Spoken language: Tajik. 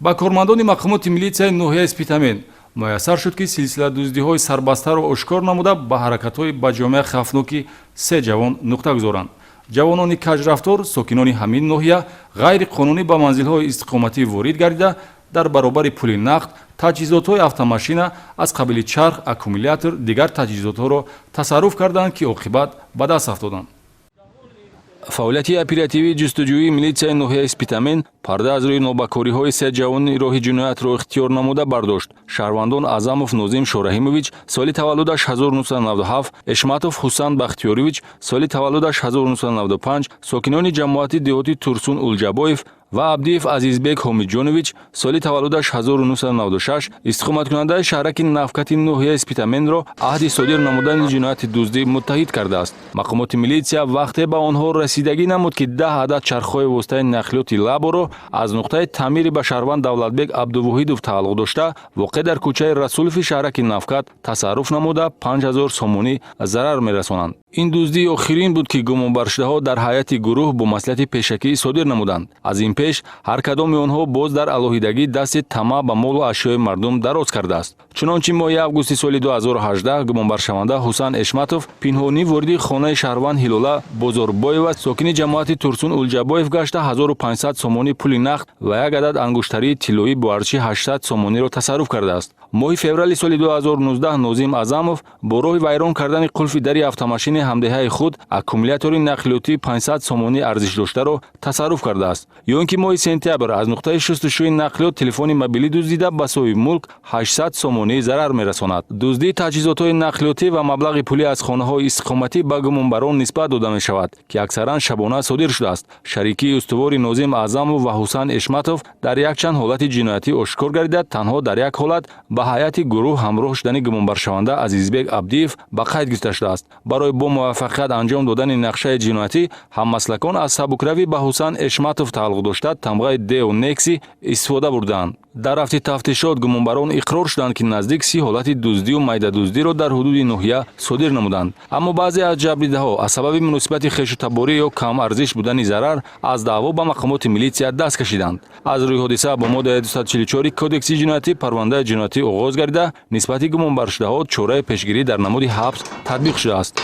Ба кормандони мақомоти милитсияи ноҳияи Спитамен муяссар шуд, ки силсиладуздиҳои сарбастаро ошкор намуда, ба ҳаракатҳои ба ҷомеа хавфноки се ҷавон нуқта гузоранд. Ҷавонони каҷрафтор, сокинони ҳамин ноҳия, ғайриқонунӣ ба манзилҳои истиқоматӣ ворид гардида, дар баробари пули нақд таҷҳизотҳои автомашина аз қабили чарх, аккумулятор, дигар таҷҳизотҳоро тасарруф карданд, ки оқибат ба даст афтоданд. Фаъолияти оперативии ҷустуҷӯии милитсияи ноҳияи Спитамен парда аз рӯи нобакориҳои се ҷавони роҳи ҷиноятро ихтиёр намуда бардошт. Шаҳрвандон Азамов Нозим Шораҳимович, соли таваллудаш 1997, Эшматов Ҳусан Бахтиёрович, соли таваллудаш 1995, сокинони ҷамоати деҳоти Турсун Улҷабоев, ва Абдиев Азизбек Ҳомиҷонович, соли таваллудаш 1996, истиқоматкунандаи шаҳраки Навкати ноҳияи Спитаменро аҳди содир намудани ҷинояти дуздӣ муттаҳид кардааст. Мақомоти милитсия вақте ба онҳо расидагӣ намуд, ки 10 адад чархҳои воситаи нақлиёти Лаборо аз нуқтаи таъмири ба шаҳрванд Давлатбек Абдувоҳидов тааллуқ дошта, воқеъ дар кӯчаи Расулови шаҳраки Навкат, тасарруф намуда, 5000 сомонӣ зарар мерасонанд. Ин дуздии охирин буд, ки гумонбаршудаҳо дар ҳайати гурӯҳ бо маслиҳати пешакӣ содир намуданд. Аз ин пеш ҳар кадоми онҳо боз дар алоҳидагӣ дасти тамаъ ба молу ашёи мардум дароз кардааст. Чунончи, моҳи августи соли 2018 гумонбаршаванда Ҳусан Эшматов пинҳонӣ вориди хонаи шаҳрванд Ҳилола Бозорбоева, сокини ҷамоати Турсун Улҷабоев гашта, 1500 сомонӣ пули нақд ва як адад ангуштарии тиллоӣ бо арзиши 800 сомониро тасарруф кардааст. Моҳи феврали соли 2019 Нозим Азамов бо роҳи вайрон кардани қулфи дари автомашини ҳамдеҳаи худ аккумулятори нақлиётии 500 сомонӣ арзиш доштаро тасарруф кардааст. Ё ин ки моҳи сентябр аз нуқтаи шустушӯи нақлиёт телефони мобилӣ дуздида, ба соҳиби мулк 800 сомонӣ зарар мерасонад. Дуздии таҷҳизотҳои нақлиётӣ ва маблағи пулӣ аз хонаҳои истиқоматӣ ба гумонбарон нисбат дода мешавад, ки аксаран шабона содир шудааст. Шарикии устувори Нозим Аъзамов ва Ҳусан Эшматов дар якчанд ҳолати ҷиноятӣ ошкор гардида, танҳо дар як ҳолат ба ҳайати гурӯҳ ҳамроҳ шудани гумонбаршаванда Азизбек Абдиев ба қайд гирифта шудааст. Барои бо муваффақият анҷом додани нақшаи ҷиноятӣ ҳаммаслакон аз сабукравӣ ба Ҳусан Эшматов тааллуқ дошта тамғаи Део Некси истифода бурдаанд. Дар рафти тафтишот гумонбарон иқрор шуданд, ки наздик 30 ҳолати дуздию майдадуздиро дар ҳудуди ноҳия содир намуданд. Аммо баъзе аз ҷабрдидаҳо аз сабаби муносибати хешутаборӣ ё камарзиш будани зарар аз даъво ба мақомоти милитсия даст кашиданд. Аз рӯи ҳодиса бо моддаи 244 Кодекси ҷиноятӣ парвандаи ҷиноятӣ оғоз гардида, нисбати гумонбаршудаҳо чораи пешгирӣ дар намуди ҳабс татбиқ шудааст.